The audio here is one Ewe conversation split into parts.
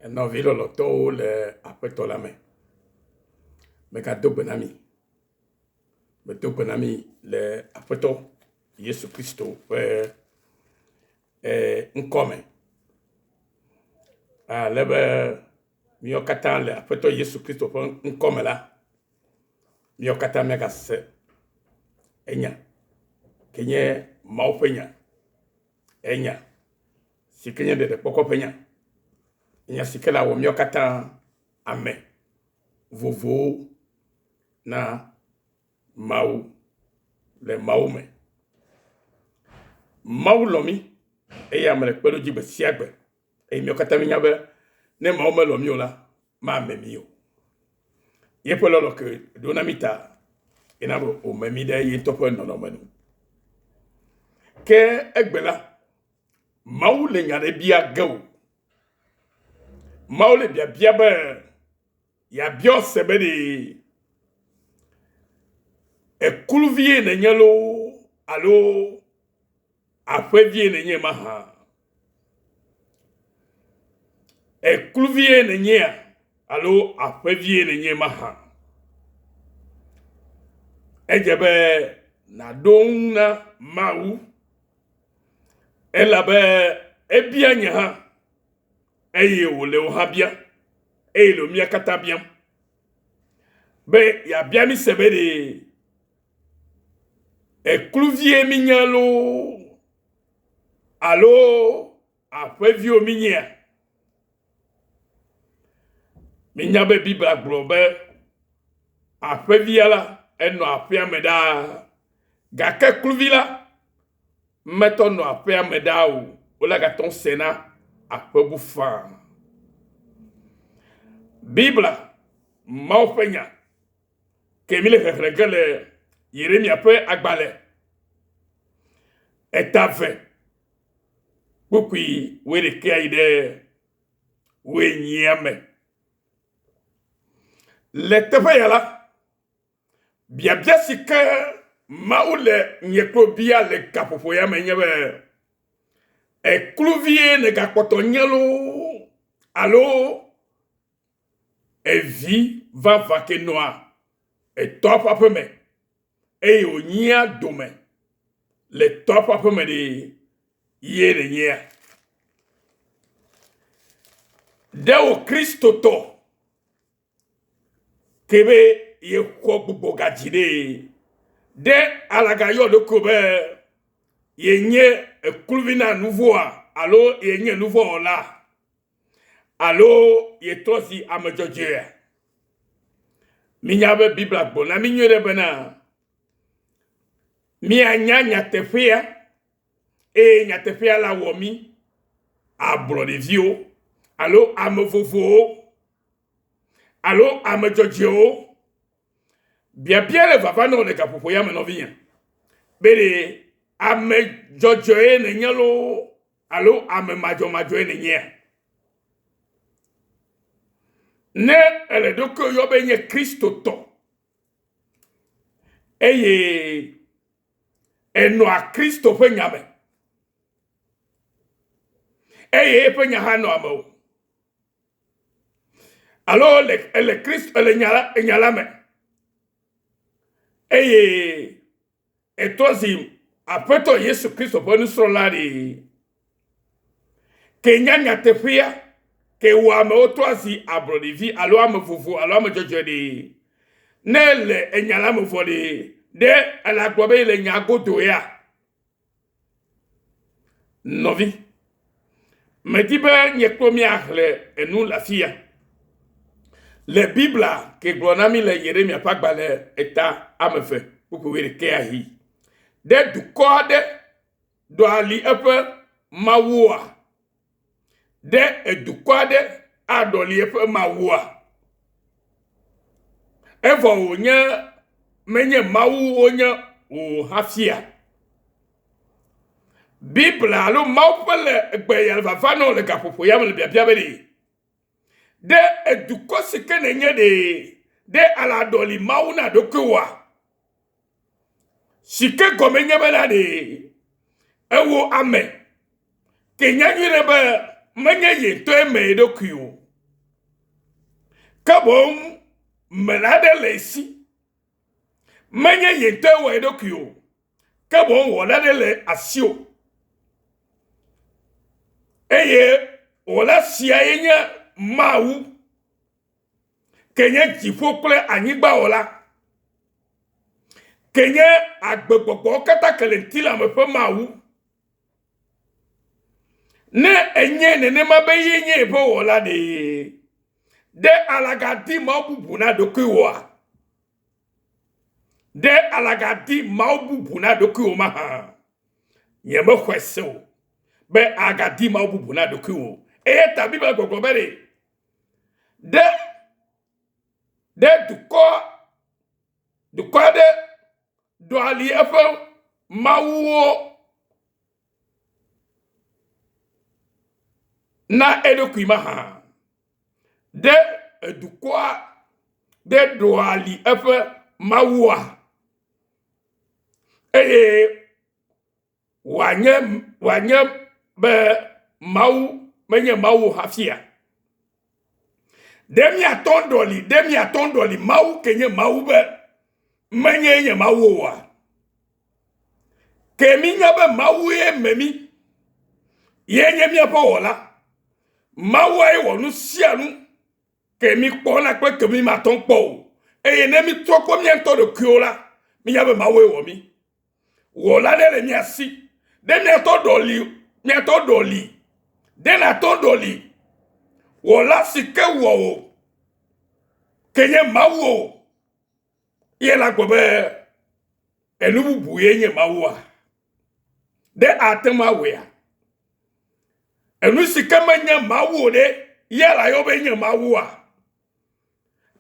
Nɔvi lɔlɔtɔwo le Aƒetɔ la me, megado gbe na mi. Medo gbe na mi le Aƒetɔ Yesu Kristo ƒe eh, ŋkɔ me. Ale be míawo katã le Aƒetɔ Yesu Kristo ƒe ŋkɔ me la, míawo katã míagase enya ke nye Mawu ƒe nya, enya si ke nye ɖeɖekpɔkpɔ ƒe nya, nya si ke le awɔ míawo katã ame vovowo na Mawu le Mawu me. Mawu lɔ̃ mí eye ame le kpeɖodzi gbe sia gbe eye míawo katã míenya be ne Mawu melɔ̃ mí o la, mame mí o. Yeƒe lɔlɔ̃ ke ɖo na mí ta yena be wòme mí ɖe ye ŋutɔ ƒe nɔnɔme nu. Ke egbe la, Mawu le nya ɖe bia ge o. Mawu le biabia be yeabiɔ se be ɖe ekluvie nènye loo alo aƒevie nènye mahã. Ekluvie nènyea alo aƒevie nènye mahã. Edze be nàɖo ŋu na Mawu elabe ebia nye hã eye wòle wò hã biam eye le mía katã biam be yeabia mí se be ɖe ekluvie mínye loo alo aƒeviwo mínyea? Mínya be Biblia gblɔ be aƒevia la enɔ aƒea me ɖaa gake kluvi la metɔ nɔ aƒea me ɖaa o, wole agatɔ ŋu se na aƒe bu faa. Biblia, Mawu ƒe nya, ke mi le xexlẽ ge le Yeremia ƒe agbalẽ eta ve kpukpui wuiɖekɛa yi ɖe wuienyia me. Le teƒe ya la, Biabia si ke Mawu le nye kple bia le gaƒoƒo ya me nye be, Ekluvie nègakpɔtɔ nye loo alo evi vavã ke nɔa etɔa ƒe aƒe me eye wònyia dome le tɔa ƒe aƒe me ɖe ye nènyea? Ɖe wò Kristotɔ Ke be yexɔ gbugbɔgadzi ɖee, ɖe alagayɔ ɖokuiwò be yenye kluvi na nuvɔ̃a alo yenye nuvɔ̃wɔla alo yetrɔ zi ame dzɔdzɔea? Minya be Biblia gblɔ na mí nyuie ɖe bena míanya nyateƒea eye nyateƒea la wɔ mí ablɔɖeviwo alo ame vovowo. alo ame dzɔdzɔewo. Biabia le vava na wò le gaƒoƒo ya me nɔvinye. Be ɖe ame dzɔdzɔe nènye loo alo ame madzɔmadzɔe nènyea? Ne èle ɖokuiwò yɔ be nye Kristotɔ eye ènɔa Kristo ƒe nya me eye eƒe nya hã nɔa mewò, alo le ele Kristo ele nya la enya la me eye etrɔ zi Aƒetɔ Yesu Kristo ƒe nusrɔ̃la ɖi. Ke nya nyateƒea ke wɔ amewo trɔ zi ablɔɖevi alo ame vovo alo ame dzɔdzɔe ɖi. Ne le enya la me vɔ ɖi, ɖe ele agblɔ be le nya godo ya? Nɔvi, medi be nye kple míaxlẽ enu le afi ya. Le Biblia ke gblɔ na mí le Yeremia ƒe agbalẽ eta ame eve kpukpui wuiɖekɛa hi. Ɖe dukɔ aɖe ɖɔa li eƒe mawua? Ɖe edukɔ aɖe aɖɔli eƒe mawua? Evɔ wònye menye Mawu wonye o hafia? Biblia alo Mawu ƒe le gbe ya le vava nɔ le gaƒoƒo ya me le biabia be ɖe ɖe edukɔ si ke nènye ɖe ɖe alaɖɔli Mawu na ɖokuiwòa? Si ke gɔme nye bena ɖe ewɔ ame ke nya nyuie ɖe be menye ye ŋutɔe me eɖokui o. Ke boŋ mela aɖe le esi. Menye ye ŋutɔe wɔ eɖokui o, ke boŋ wɔla aɖe le asiwò. Eye wɔla siae nye Mawu, ke nye dziƒo kple anyigba wɔla, ke nye agbegbɔgbɔwo katã ke le ŋutilãme ƒe Mawu. Ne enye nenema be ye nye yeƒe wɔla ɖee, ɖe alagadi Mawu bubu na ɖokuiwòa? Ɖe alagadi Mawu bubu na ɖokuiwò mahã? Nyemexɔe se o be agadi Mawu bubu na ɖokuiwò. Eya ta Biblia gbɔgblɔ be ɖe ɖe ɖe dukɔ dukɔ aɖe ɖɔali eƒe mawuwo na eɖokui mahã? Ɖe edukɔa ɖe ɖɔali eƒe mawua eye wòanye wòanye be Mawu menye Mawu hafia? Ɖe miatɔ ɖɔli ɖe miatɔ ɖɔli Mawu ke nye Mawu be menye nye Mawu oa? Ke mínya be Mawu ye me mí. Ye nye míaƒe wɔla. Mawuae wɔ nu sia nu ke míkpɔna kple ke mímatɔ kpɔ o. Eye ne mítrɔ kpɔ mía ŋutɔ ɖokuiwo la, mínya be Mawue wɔ mí. Wɔla ɖe le mía si. Ɖe míatɔ ɖɔli, míatɔ ɖɔli, ɖe nàtɔ ɖɔli wɔla si ke wɔ wò, ke nye Mawu o. Ye la gblɔ be enu bubu ye nye Mawua. Ɖe ate ŋu awɔea? Enu si ke menye Mawu o ɖe, ye la yɔ be nye Mawua?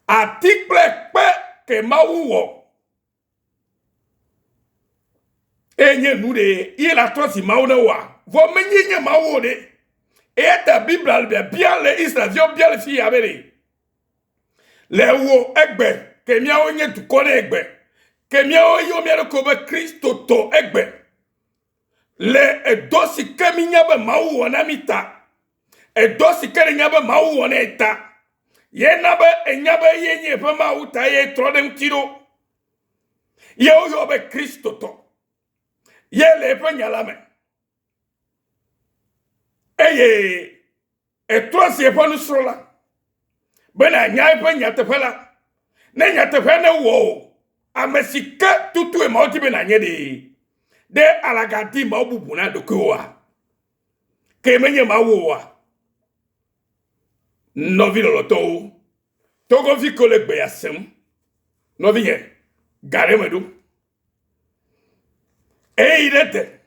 Ati kple kpe ke Mawu wɔ Eye nye nu ɖe ye la trɔ si Mawu ne wa. Vɔ menye nye Mawu o ɖe. Eya ta Biblia le biabia le Israelviwo bia le fi ya be ɖe. Le wò egbe ke míawo nye dukɔ ɖe egbe. Ke míawo yɔ mía ɖokuiwo be Kristotɔ egbe. Le edɔ si ke mínya be Mawu wɔ na mí ta. Edɔ si ke nènya be Mawu wɔ nɛ ta. Ye na be enya be ye nye eƒe Mawu ta ye trɔ ɖe ŋuti ɖo. Ye woyɔ be Kristotɔ. Ye le eƒe nya la me. Eye etrɔ zi eƒe nusrɔ̃la be nànya eƒe nyateƒe la. Ne nyateƒea ne wɔ o, ame si ke tutue Mawu di be nànye ɖee, ɖe alagadi Mawu bubu na ɖokuiwòa? Ke menye Mawu oa? Nɔvi lɔlɔtɔwo, Togovi ko le gbea sem. Nɔvinye, ga ɖe me ɖo. Eyi ɖe te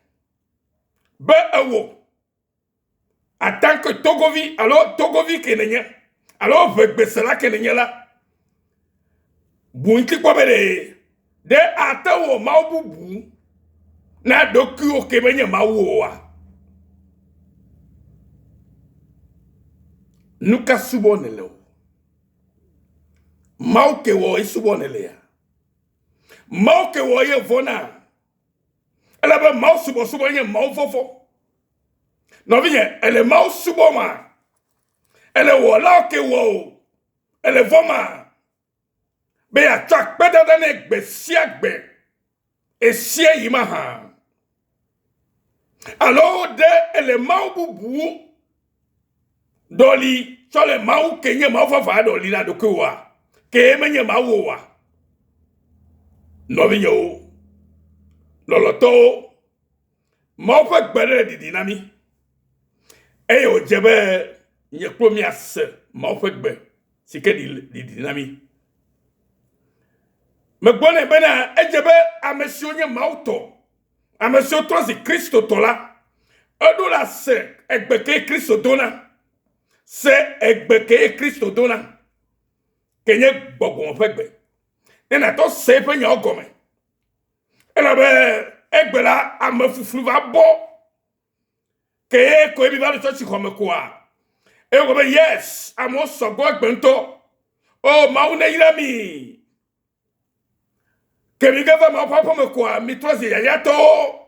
be ewò atanke Togovi alo Togovi ke nenye alo ʋegbesela ke nenye la, bu ŋuti kpɔ be ɖe ɖe ate wɔ Mawu bubu na ɖokuiwò ke menye Mawu oa? Nuka subɔ nèle o? Mawu ke wɔ ye subɔ nèlea? Mawu ke wɔ ye vɔ̃na? Elabe Mawu subɔsubɔ nye Mawu vɔvɔ̃. Nɔvinye, èle Mawu subɔma? Èle wɔlawo ke wɔ o? Èle vɔ̃ma? Be yeatsɔ akpedada nɛ gbe sia gbe, esia yi mahã? Alo ɖe ele Mawu bubu ɖɔli tsɔ le Mawu ke nye Mawu vavã ɖɔli na ɖokuiwòa? Ke menye Mawu oa? Nɔvinyewo, lɔlɔ̃tɔwo, Mawu ƒe gbe ɖe le ɖiɖi na mí eye wòdze be nye kple míase Mawu ƒe gbe si ke ɖiɖi na mí. Megblɔnɛ bena edze be ame siwo nye Mawu tɔ, ame siwo trɔ zi Kristo tɔ la, eɖo la se egbe ke Kristo dona. Se egbe ke Kristo dona. Ke nye gbɔgbɔ ƒe gbe. Ne nàtɔ se eƒe nyawo gɔme. Elabe egbe la ame fuflu va bɔ. Ke koe mi va ɖo tsɔtsi xɔme koa? Eye wogblɔ be yes, amewo sɔgbɔ egbe ŋutɔ. O Mawu ne yra mi. Ke mi ge va Mawu ƒe aƒeme koa, mi trɔ zi yayratɔwo.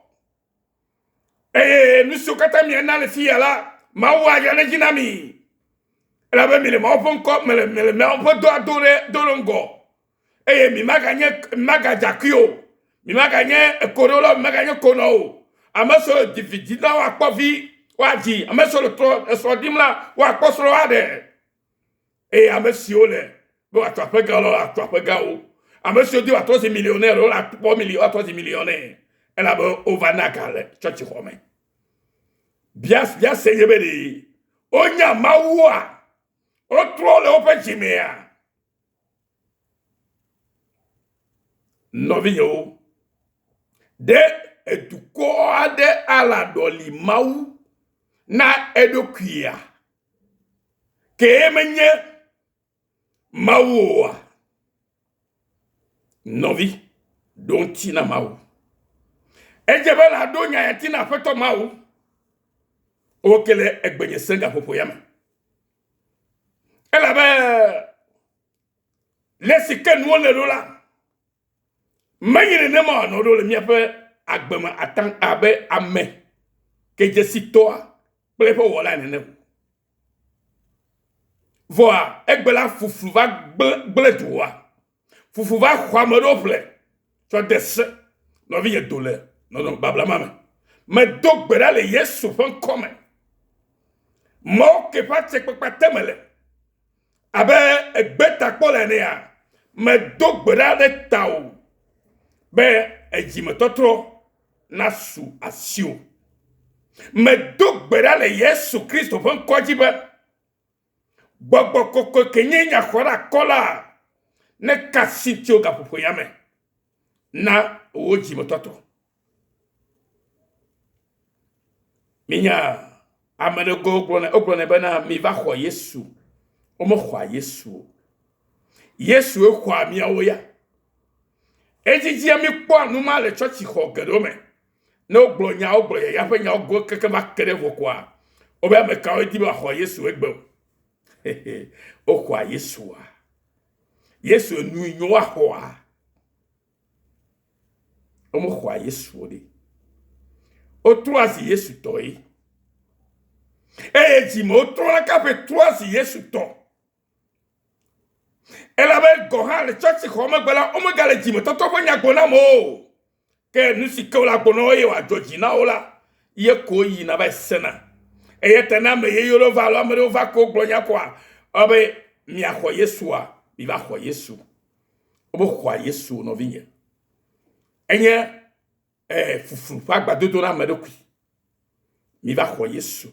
Eye nu siwo katã miana le fiya la, Mawu ayra ɖe edzi na mi. Elabe mi le Mawu ƒe ŋkɔ me le mi le Mawu ƒe dɔa do ɖe do ɖe ŋgɔ. Eye mi maganye magadze akui o. Mi maganye ekoɖolawo, mi maganye konɔ o. Ame siwo le vi dzim la woakpɔ vi woadzi. Ame siwo le trɔ esrɔ̃ dim la woakpɔ srɔ̃ woaɖe. Eye ame siwo le be woatso aƒe gã la woatso aƒe gãwo. Ame siwo di woatrɔ zi millionnaire wo akpɔ million woatrɔ zi millionnaire elabe wova na ga le tsɔtsixɔ me. Bia bia se nye be ɖe wonya Mawua? Wotrɔ le woƒe dzimea? Nɔvinyewo, ɖe edukɔ aɖe alaɖɔli Mawu na eɖokuia? Kee menye Mawu oa? Nɔvi, ɖo ŋuti na Mawu. Edze be nàɖo nya ya ŋuti na Aƒetɔ Mawu. Woke le egbenye sẽ gaƒoƒo ya me. Elabe Le si ke nuwo le ɖo la, menye nenema wòanɔ ɖo le míaƒe agbe me ataŋ abe ame ke dzesitɔa kple eƒe wɔla nene o. Vɔa egbe la fufu va gblẽ dua. Fufu va xɔ ame ɖewo ƒle tsɔ de se. Nɔvinye do le nɔnɔme babla ma me. Medo gbe ɖa le Yesu ƒe ŋkɔ me. Mawu ke ƒe atsekpakpa te mele. Abe egbetakpɔla enea, medo gbe ɖa ɖe tawò be edzimetɔtrɔ nasu asiwò. Medo gbe ɖa le Yesu Kristo ƒe ŋkɔ dzi be gbɔgbɔ kɔkɔe ke nye nyaxɔɖeakɔla neka asi tso gaƒoƒo ya me na wò dzimetɔtrɔ. Minya ame ɖe go wogblɔnɛ wogblɔnɛ bena miva xɔ Yesu. Womexɔa Yesu o. Yesue xɔa míawo ya. Edzidzia míkpɔa nu ma le tsɔtsixɔ geɖewo me. Ne wogblɔ nya wogblɔ yaya ƒe nyawo go keke va ke ɖe vɔ koa, wobe ame kawoe di be wòaxɔ Yesu egbe o. Woxɔa Yesua. Yesu enui nyo woaxɔa. Womexɔa Yesu o ɖe. Wotrɔa zi Yesu tɔ ye. Eye dzime wotrɔna kaƒe trɔa zi Yesu tɔ. Elabe gɔ̃ hã le tsɔtsixɔ megbe la, womegale dzimetɔtrɔ ƒe nya gblɔm na amewo o. Ke nu si ke wole agblɔ na wo eye wòadzɔ dzi na wo la, ye ko woyina va sena. Eya ta ne ame yeye ɖewo va alo ame ɖewo va ko wogblɔ nya koa, wobe miaxɔ Yesua, miva xɔ Yesu. Womexɔa Yesu o nɔvinye. Enye eh, fufu ƒe agbadodo na ame ɖokui. Miva xɔ Yesu.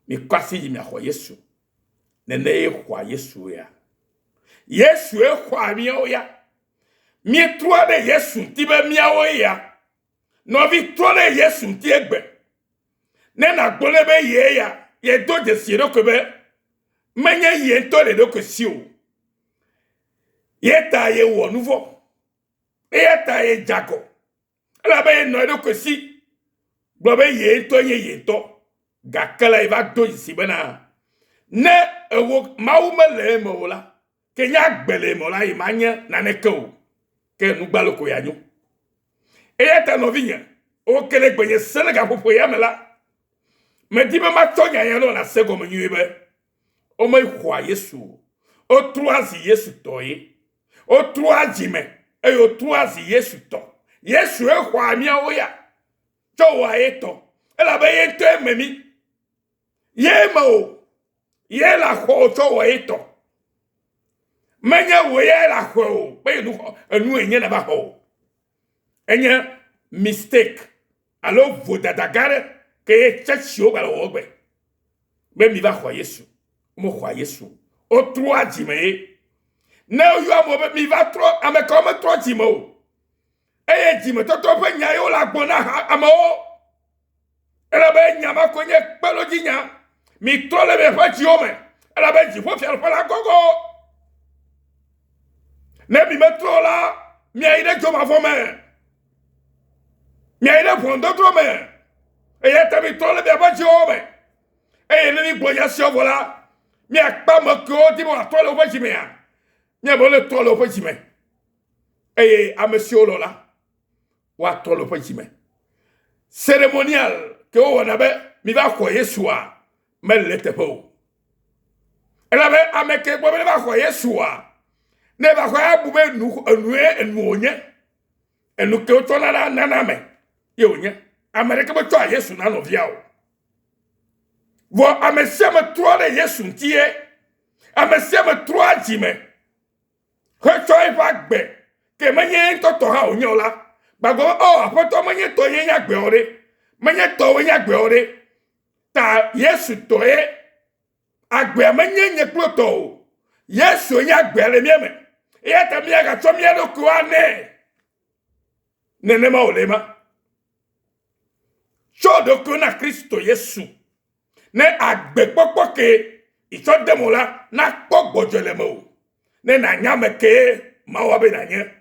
Mikɔ asi yi miaxɔ Yesu. Nene ye xɔa Yesu ya. Yesue xɔa míawo ya. Míetrɔ ɖe Yesu ŋuti be míawo ya. Nɔvi trɔ ɖe Yesu ŋuti egbe. Ne nàgblɔ nɛ be ye ya, yedo dzesi eɖokui be menye ye ŋutɔ le eɖokui si o. Ye ta yewɔ nu vɔ̃. Eya ta yedze agɔ. Elabe yenɔ eɖokui si gblɔ be ye ŋutɔ nye ye ŋutɔ. Gake la yeva do dzesi bena ne ewo Mawu mele eme o la, ke nye agbe le eme o la, ye manye naneke o. Ke nugbalo ko yeanyo. Eya ta nɔvinye, woke ɖe gbenye se le gaƒoƒo ya me la, medi be matsɔ nya ya nɔ nàse gɔme nyuie be womexɔa Yesu o. Wotrɔa zi Yesu tɔ ye. Wotrɔa dzi me eye wotrɔa zi Yesu tɔ. Yesue xɔa míawo ya tsɔ wɔa ye tɔ elabe ye ŋutɔe me mí. Ye me o. Ye la xɔ wò tsɔ wɔ ye tɔ. Menye wò ya la xɔe o. Be enu xɔ enu enye nava xɔ o. Enye mistake alo vodada gã aɖe ke ye tsɛtsiwo gale wɔwɔ gbe. Be mi va xɔ Yesu. Womexɔa Yesu o. Wotrɔa dzime ye. Ne woyɔ amewo be mi va trɔ, ame kawo metrɔ dzime o. Eye dzimetɔtrɔ ƒe nya ye wole agblɔ na amewo. Elabe nya ma koe nye kpeɖodzinya. Mitrɔ le miaƒe dziwo me, elabe dziƒofiaɖuƒe la gogo. Ne mi metrɔ o la, miayi ɖe dzomavɔ me. Miayi ɖe ʋɔnudɔdrɔ̃ me. Eya ta mitrɔ le miaƒe dziwo me. Eye ne migblɔ nya siawo vɔ la, miakpe ame kewo di be woatrɔ le woƒe dzimea, miabe wole trɔ le woƒe dzime. Eye ame siwo lɔ̃ la, woatrɔ le woƒe dzime. Ceremonial ke wowɔna be miva xɔ Yesua mele eteƒe o. Elabe ame ke gbɔ be ne va xɔ Yesua, ne va xɔ abu be nu enue enu wònye. Enu ke wotsɔna na nana ame ye wònye. Ame ɖeke metsɔa Yesu na nɔvia o. Vɔ ame sia ame trɔ ɖe Yesu ŋuti ye. Ame sia ame trɔa dzime hetsɔ eƒe agbe ke menye ye ŋutɔ tɔ hã wònye o la, gbagbe be, o Aƒetɔ, menye tɔ ye nye agbe o ɖe, menye tɔwoe nye agbe o ɖe. Ta Yesu tɔe agbea menye nye kple tɔ o. Yesu nye agbea le mía me. Eya ta míagatsɔ mía ɖokuiwo anɛ. Nenema wòle ma. Tsɔ ɖokuiwo na Kristo Yesu. Ne agbekpɔkpɔ ke itsɔ de mo la, nakpɔ gbɔdzɔe le mewò. Ne nànya ame kee Mawu abe nànye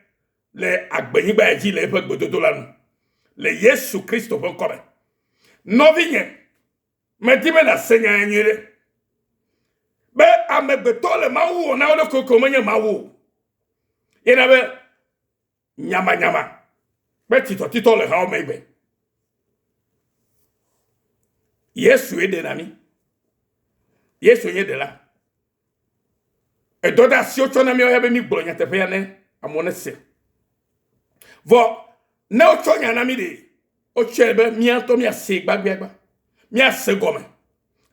le agbenyigba ya dzi le eƒe gbedodo la nu. Le Yesu Kristo ƒe ŋkɔ me. Nɔvinye, medi be nàse nya ya nyuie ɖe. Be amegbetɔ le Mawu wɔ na wo ɖokui ke womenye Mawu o. Yena be nyamanyama kple titɔtitɔ le hawo me egbe. Yesue ɖe na mí. Yesu nye ɖela. Edɔ de asi wotsɔ na míawo ya be mígblɔ nyateƒea ne amewo nese. Vɔ ne wotsɔ nya na mí ɖe, wotsɔe be mía ŋutɔ míasee gbagbiagba, míase gɔme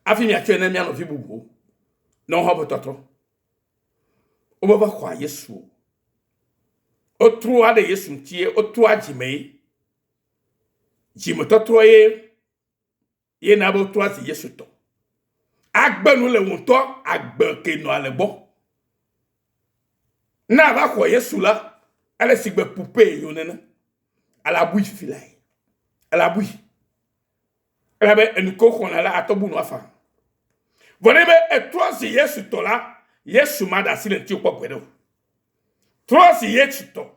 hafi míatsɔe ne mía nɔvi bubuwo ne wohã woƒe tɔtrɔ. Womeva xɔa Yesu o. Wotrɔa ɖe Yesu ŋuti ye wotrɔa dzime ye. Dzimetɔtrɔ ye ye na be wotrɔa zi Yesu tɔ. Agbe nu le wò ŋutɔ agbe ke nɔa le gbɔ. Ne ava xɔ Yesu la, ele si gbe pupe nyo nene. Ale abui fifi lae. Ele abui. Elabe enu ke woxɔna la atɔ bu nu afa. Vɔ ne be etrɔ zi Yesu tɔ la, Yesu maɖe asi le ŋutiwò kpɔ gbeɖe o. Trɔ zi Yesu tɔ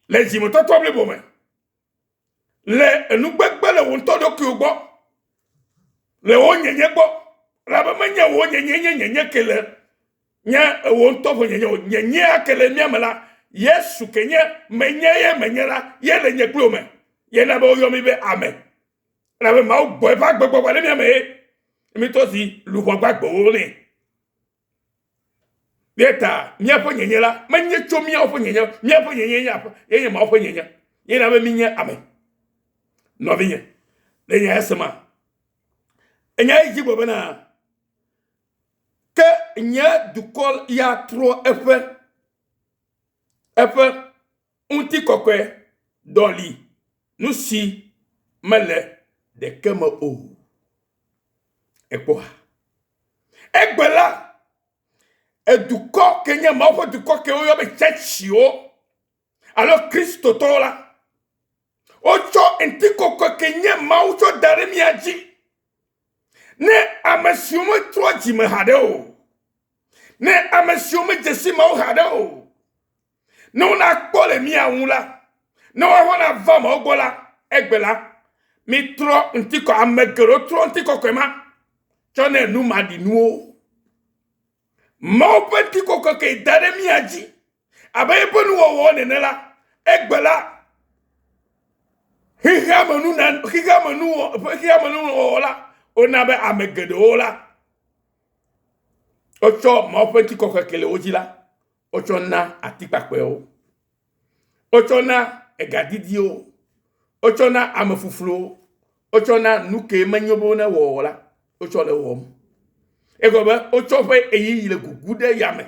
le dzimetɔtrɔ blibo me, le enugbegbe le wò ŋutɔ ɖokuiwò gbɔ, le wò nyenye gbɔ, elabe menye wò nyenye nye nyenye ke le nye wò ŋutɔ ƒe nyenye o. Nyenyea ke le mía me la, Yesu ke nye menye ye menye la, ye le nye kple wò me. Ye na be woyɔ mí be ame. Elabe Mawu gbɔ eƒe agbegbɔgbɔ ɖe mía me ye mítɔ zi luʋɔ gbagbewo nɛ. Ye ta míaƒe nyenye la menye tso míawo ƒe nyenye, míaƒe nyenye nye aƒe, ye nye Mawu ƒe nyenye. Ye na be mínye ame. Nɔvinye, le nya ya sema, enya yi dzi gblɔ bena, Ke nye dukɔ ya trɔ eƒe eƒe ŋutikɔkɔe ɖɔli nu si mele ɖeke me o. Ekpɔa? Egbe la, edukɔ ke nye Mawu ƒe dukɔ ke woyɔ be tsɛtsiwo alo Kristotɔwo la, wotsɔ ŋutikɔkɔe ke nye Mawu tsɔ da ɖe mía dzi. Ne ame siwo metrɔ dzime haɖe o, ne ame siwo medze si Mawu haɖe o, ne wonakpɔ le mía ŋu la, ne woaxɔ nava Mawu gbɔ la, egbe la, mitrɔ ŋutikɔ, ame geɖewo trɔ ŋutikɔkɔe ma tsɔ nɛ nu maɖinuwo. Mawu ƒe ŋutikɔkɔe ke da ɖe mía dzi abe eƒe nuwɔwɔ nene la, egbe la, xexeame nu na xexeame nu xexeame nuwɔwɔ la, wona be ame geɖewo la, wotsɔ Mawu ƒe ŋutikɔkɔe ke le wo dzi la, wotsɔ na atikpakpɛwo, wotsɔ na egadidiwo, wotsɔ na amefufluwo, wotsɔ na nu ke menyo be wonewɔ o la, wotsɔ le wɔm. Egɔme be wotsɔ ƒe ɣeyiɣi le gugu ɖe yame.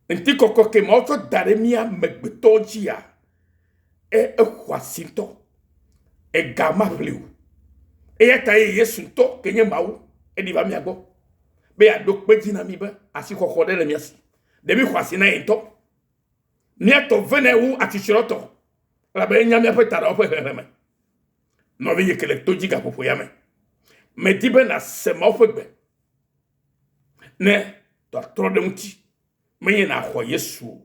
Ŋutikɔkɔ ke ma wotsɔ da ɖe mía amegbetɔwo dzia, e exɔ asi ŋutɔ. Ega maƒli o. Eya ta ye Yesu ŋutɔ ke nye Mawu eɖi va mía gbɔ be yeaɖo kpe dzi na mí be asixɔxɔ ɖe le mía si. Ɖe míxɔ asi na ye ŋutɔ. Mía tɔ venɛ wu atsitsrɔtɔ elabe enya míaƒe taɖawo ƒe xexlẽme. Nɔvinye ke le to dzi gaƒoƒo ya me, medi be nàse Mawu ƒe gbe ne tɔtrɔ ɖe ŋuti. Menye nàxɔ Yesu o,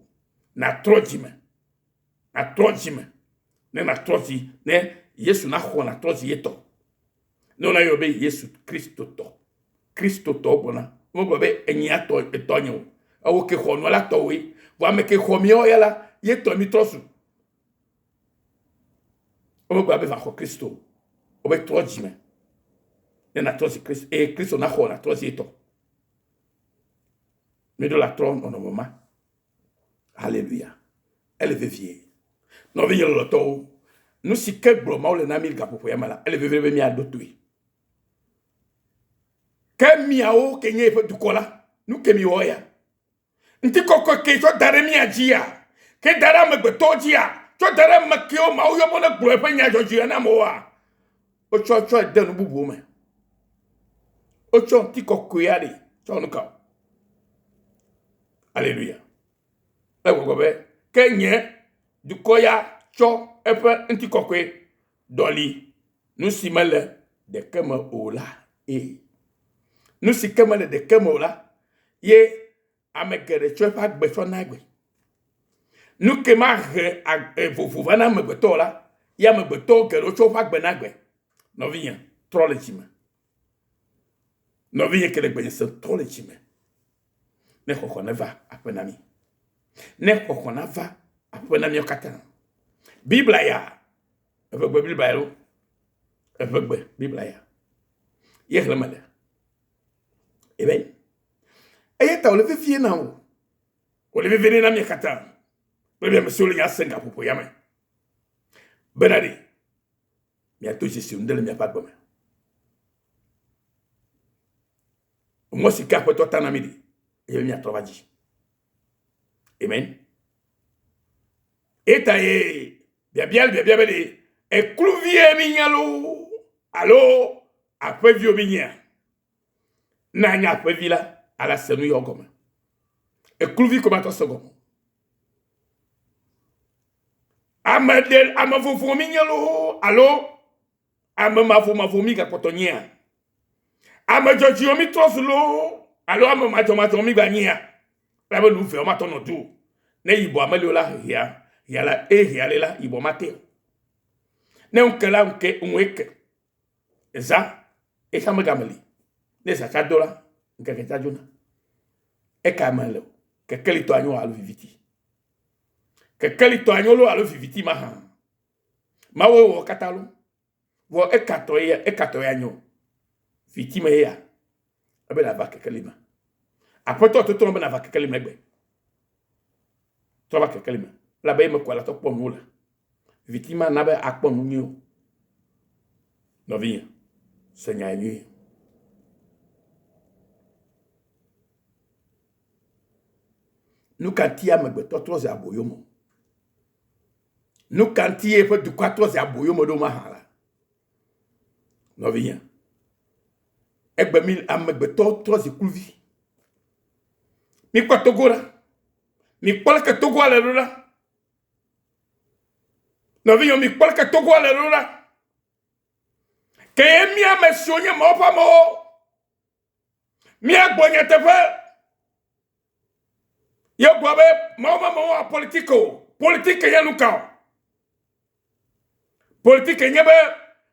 nàtrɔ dzime, nàtrɔ dzime ne nàtrɔ dzi ne Yesu naxɔ nàtrɔ dzi yetɔ. Ne wonayɔ be Yesu Kristo tɔ. Kristotɔ gblɔna. Womegblɔ be enyea tɔ etɔnye o. Ewo ke xɔ nua la tɔwoe. Vɔ ame ke xɔ míawo ya la, ye tɔ mi trɔ zu. Womegblɔ be va xɔ Kristo o. Wobe trɔ dzime. Ne nàtrɔ zi Kristo eye Kristo naxɔ nàtrɔ zi etɔ. Míɖo la trɔ nɔnɔme ma. Haleluya. Ele vevie. Nɔvinye lɔlɔtɔwo, nu si ke gblɔ Mawu le na mí gaƒoƒo ya me la, ele vevie be míaɖo toe. Ke miawo ke nye eƒe dukɔ la, nu ke miwɔ ya. Ŋutikɔkɔe ke tsɔ da ɖe mía dzia, ke da ɖe amegbetɔwo dzia, tsɔ da ɖe ame kewo Mawu yɔ be ne gblɔ eƒe nya dzɔdzɔea na amewoa, wotsɔ tsɔe de nu bubuwo me. Wotsɔ ŋutikɔkɔea ɖi tsɔ nu ka o. Aleluya. Egbɔgblɔ be, ke nye dukɔ ya tsɔ eƒe ŋutikɔkɔe ɖɔli nu si mele ɖeke me o la ye. Nu si ke mele ɖeke me o la ye ame geɖe tsɔ eƒe agbe tsɔ na egbe. Nu ke mahe vovo va na amegbetɔ o la ye amegbetɔ geɖewo tsɔ woƒe agbe na egbe. Nɔvinye, trɔ le dzime. Nɔvinye ke le gbenye sem, trɔ le dzime. Ne xɔxɔ neva aƒe na mi. Ne xɔxɔ nava aƒe na míawo katã. Biblia ya, eʋegbe Biblia ya lo, eʋegbe Biblia ya. Ye xlẽ mele. Amen. Eya ta wòle vevie na wò. Wòle vevie na mía katã. Kple mía ame siwo le nya sem gaƒoƒo ya me. Bena ɖe miado dzesi nu ɖe le miaƒe agbe me. Mɔ si ke Aƒetɔ ta na mi ɖi eye be miatrɔ va dzi. Amen. Eta ye biabia le biabia be ɖe ekluvie mi nye loo alo aƒeviwo mi nyea? Ne anye aƒevi la, ala se nu yɔ gɔme. Ekluvi ko matɔ se gɔme. Ame ɖe ame vovo mi nye loo alo ame mavomavo mi gakpɔtɔ nyea? Ame dzɔdzɔewo mi trɔ zu loo alo ame madzɔmadzɔwo mi gba nyea? Elabe nu veawo matɔ nɔ du o. Ne yibɔ ameli o la, hea, hea la, eye hea le la, yibɔ mate o. Ne ŋke la, ŋke, ŋue ke. Eza, exa megameli. Ne zã tsa do la, ŋkeke tsa dzona. Eka mele o. Kekeli tɔ anyo alo viviti. Kekeli tɔ anyo lo alo viviti mahã. Mawu wɔ katã lo. Vɔ eka tɔ ya, eka tɔ ya nyo. Viti me ya. Ebe nava kekeli me. Aƒetɔ toto be nava kekeli me gbe. Trɔ va kekeli me. Elabe eme ko ala tɔ kpɔ nu le. Viti ma na be akpɔ nu nyuie o. Nɔvinye, se nya nyuie. Nu ka ŋuti amegbetɔ trɔ zi aboyo me? Nu ka ŋuti eƒe dukɔa trɔ zi aboyo me ɖo mahã la? Nɔvinye, egbe mi amegbetɔ trɔ zi kluvi. Mikpɔ Togo ɖa. Mikpɔ leke Togoa le ɖo ɖa. Nɔvinye, mikpɔ leke Togoa le ɖo ɖa. Ke ye mi ame siwo nye Mawu ƒe amewo, míagblɔ nyateƒe. Ye gblɔ be Mawu ƒe amewo wɔ politiki o. Politiki nye nu ka o? Politiki nye be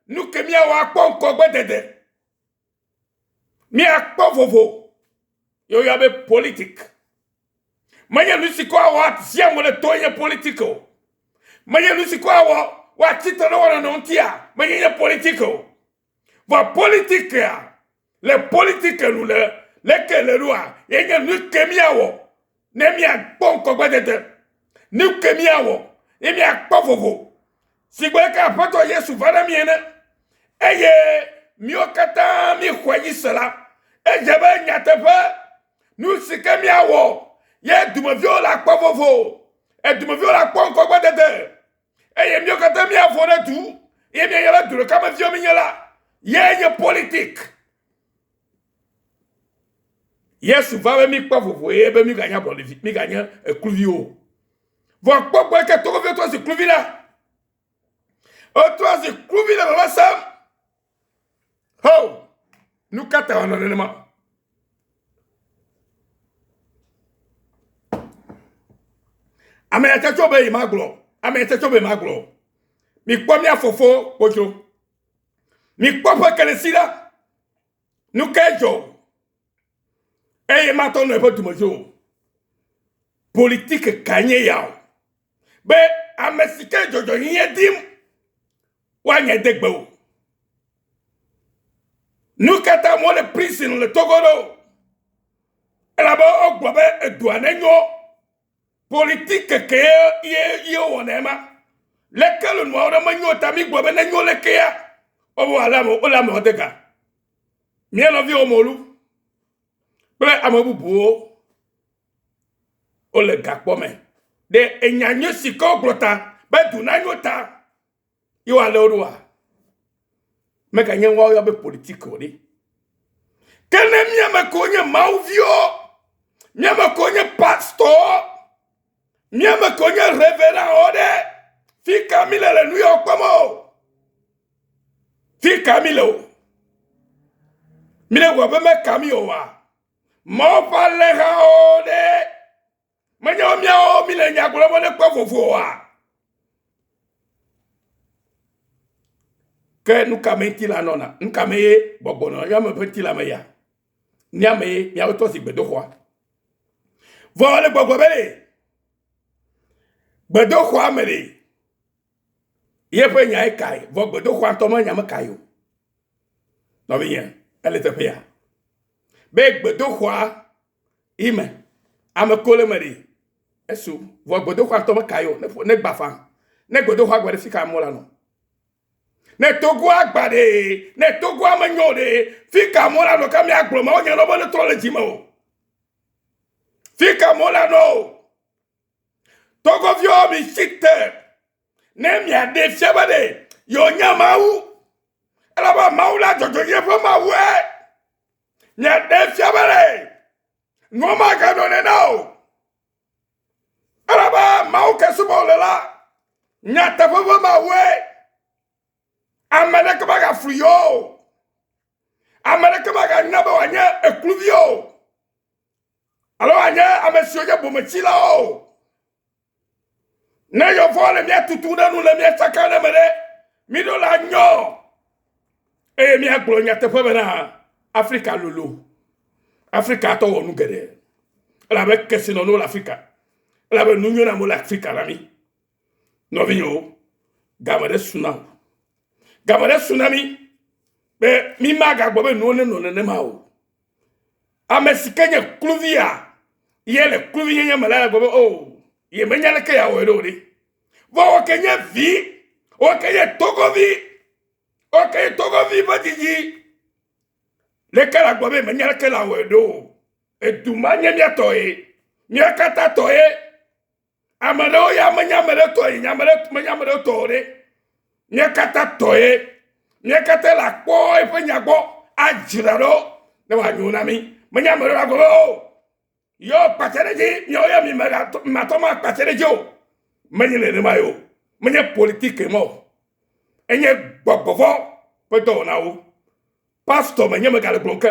nu ke míawɔ akpɔ ŋgɔgbedede. Míakpɔ vovo. Ye woyɔ be politiki. Menye nu si ko awɔ zi ame ɖe to nye politiki o. Menye nu si ko awɔ woatsi tre ɖe wo nɔnɔewo ŋutia, menye nye politiki o. Vɔ politikia, le politiki nu le leke le ɖoa, ye nye nu ke míawɔ ne míakpɔ ŋgɔgbedede. Nu ke míawɔ ye míakpɔ vovo. Sigbe leke Aƒetɔ Yesu va na mí ene eye míwo katã míxɔe dzi se la, edze be nyateƒe nu si ke míawɔ ye dumeviwo le akpɔ vovo, edumeviwo le akpɔ ŋgɔgbedede eye míwo katã míavo ɖe du ye míanya be du ɖeka me viwo mínye la, ye nye politik. Yesu va be míkpɔ vovo ye be míganye ablɔɖevi, míganye ekluviwo o. Vɔ kpɔ gbɔ ke togoviwo trɔ zi kluvi la. Wotrɔ zi kluvi le veve sem. Ho! Nu ka ta wòanɔ nenema? Ame ya tsɛ tso be yi magblɔ. Ame ya tsɛ tso be yi magblɔ. Mikpɔ mía fofo kpodzo. Mikpɔ ƒe kelesi ɖa. Nu kae dzɔ? Eye matɔ nɔ eƒe dume dzo. Politiki ka nye ya o? Be ame si ke dzɔdzɔnyenye dim woanye de gbe o. Nu ka ta amewo le prison le Togo ɖo? Elabe wogblɔ be edua nenyo. Politike ke ye ye wowɔna ema. Leke le nuawo ɖe menyo ta mi gblɔ be nenyo lekea, wobe wòalé ame wole amewo de ga. Mía nɔviwo Molu kple ame bubuwo wole gakpɔ me. Ɖe enya nyui si ke wogblɔ ta be du nanyo ta ye woalé wo ɖoa? Meganye woayɔ be politiki o ɖe. Ke ne mía me kewo nye mawuviwo, mía me kewo nye pastɔwo, mía me kewo nye reveranwo ɖe, fi ka mi le le nu yawo kpɔm o? Fi ka mi le o? Mi le wɔ be meka mi oa? Mawu ƒe alẽhawo ɖe, menye wo míawo mi le nya gblɔm be ne kpɔ vovo oa? Ke nu ka me ŋutilã nɔna? Nu ka me ye gbɔgbɔ nɔna? Míame ƒe ŋutilã me ya. Míame ye míawo tɔ si gbedoxɔa. Vɔ le gbɔgbɔ be ɖe gbedoxɔa me ɖe yeƒe nya ye kae? Vɔ gbedoxɔa ŋutɔ me nya me kae o. Nɔvinye, ele teƒe ya. Be gbedoxɔa yi me ame ko le me ɖe esu vɔ gbedoxɔa ŋutɔ meka yi o ne gba fa ne gbedoxɔa gba ɖe fi ka amewo la nɔ ne togoa gba ɖe ne togoa menyo ɖe fi ka amewo la nɔ ka miagblɔ ma wonya nɔ be ne trɔ le dzi me o fi ka amewo la nɔ o togoviwo mi tsi te ne miaɖe fia be ɖe yewo nya mawu elabe mawu la dzɔdzɔnyenye ƒe mawue Miaɖe fia be le nua maganɔ nene o. Elabe Mawu ke subɔ wòle la, nyateƒe ƒe Mawue. Ame ɖeke magaflu yewo o. Ame ɖeke magana be wòanye ekluvi o. Alo wòanye ame siwo nye bometsilawo o. Ne yevuwo le mía tutu ɖe nu le mía tsaka ɖe me ɖe, míɖo la nyɔ eye míagblɔ nyateƒe bena Afrika lolo. Afrika tɔ wɔ nu geɖe. Elabe kesinɔnuwo le Afrika. Elabe nunyoname le Afrika na mí. Nɔvinyewo, game ɖe su na o. Game ɖe su na mí be mí magagbɔ be nuwo nenɔ nenema o. Ame si ke nye kluvia, ye le kluvinyenye me la gblɔ be o, oh, ye menya leke yeawɔe ɖo ɖe. Vɔ wo ke nye vi, wo ke nye togovi, wo ke nye togovi ƒe dzidzi. Leke la gblɔ be menya leke la wɔe ɖo o. Edu ma nye mía tɔ ye, mía katã tɔ ye. Ame ɖewo ya menye ame ɖe tɔ ye, nye ame ɖe menye ame ɖe tɔ o ɖe. Mía katã tɔ ye. Mía katã le akpɔ eƒe nya gbɔ adzra ɖo ne wòanyo na mí. Menye ame ɖewo agblɔ be o yewo kpatsa ɖe edzi, miawo ya mi matɔ ma kpatsa ɖe edzi o. Menye nenema ye o. Menye politiki ma o. Enye gbɔgbɔvɔ ƒe dɔwɔnawo. Pastor menye megale gblɔm ke.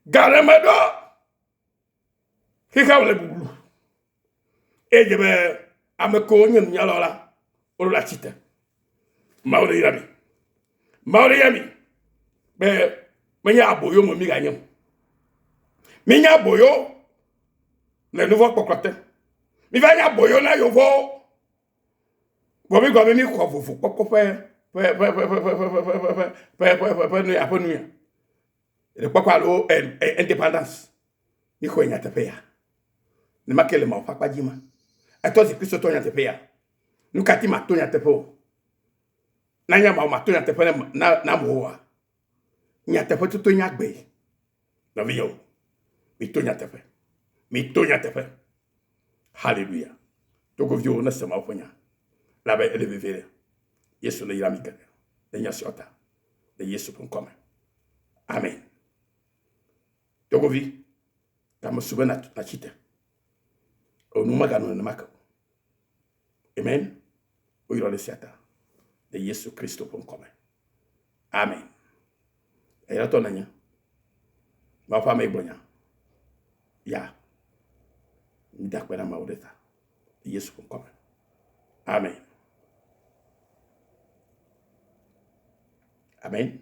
Ga ɖe meɖo Xexea me le bublu. Eye dze be ame kewo nye nunyalawo la, woɖo la tsi te. Mawu ɖe yra mi. Mawu ɖe yra mi be menye aboyo me mi ganye o. Mi nye aboyo le nuvɔ kpɔkplɔ te. Mi va nye aboyo na yevowo. Vɔ mi gblɔ be mi xɔ vovo kpɔkpɔ ƒe ƒe ƒe ƒe ƒe ƒe ƒe ƒe ƒe ƒe ƒe ƒe ƒe nuya ƒe nuya. Ɖekpɔkpɔ alo independence. Mi xɔe nyateƒe ya. Nema ke le Mawu ƒe akpa dzi ma. Etɔ zi Kristotɔ nyateƒe ya. Nu ka ti mato nyateƒe o? Na nya Mawu mato nyateƒe na na na amewo oa? Nyateƒe toto nye agbe. Nɔvinyewo, mito nyateƒe. Mito nyateƒe. Hallelujah. Togoviwo nese Mawu ƒe nya. Elabe ele vevie ɖe. Yesu neyra mi geɖe le nya siawo ta. Le Yesu ƒe ŋkɔ me. Amen. Togovi, game su be natsi te. Enu meganɔ nenema ke o. Amen. Woyrɔ ɖe sia ta le Yesu Kristo ƒe ŋkɔ me. Amen. Eyatɔ nenye. Mawu ƒe ame gblɔ nya. Ya. Mida akpe na Mawu ɖe ta. Le Yesu ƒe ŋkɔ me. Amen. Amen.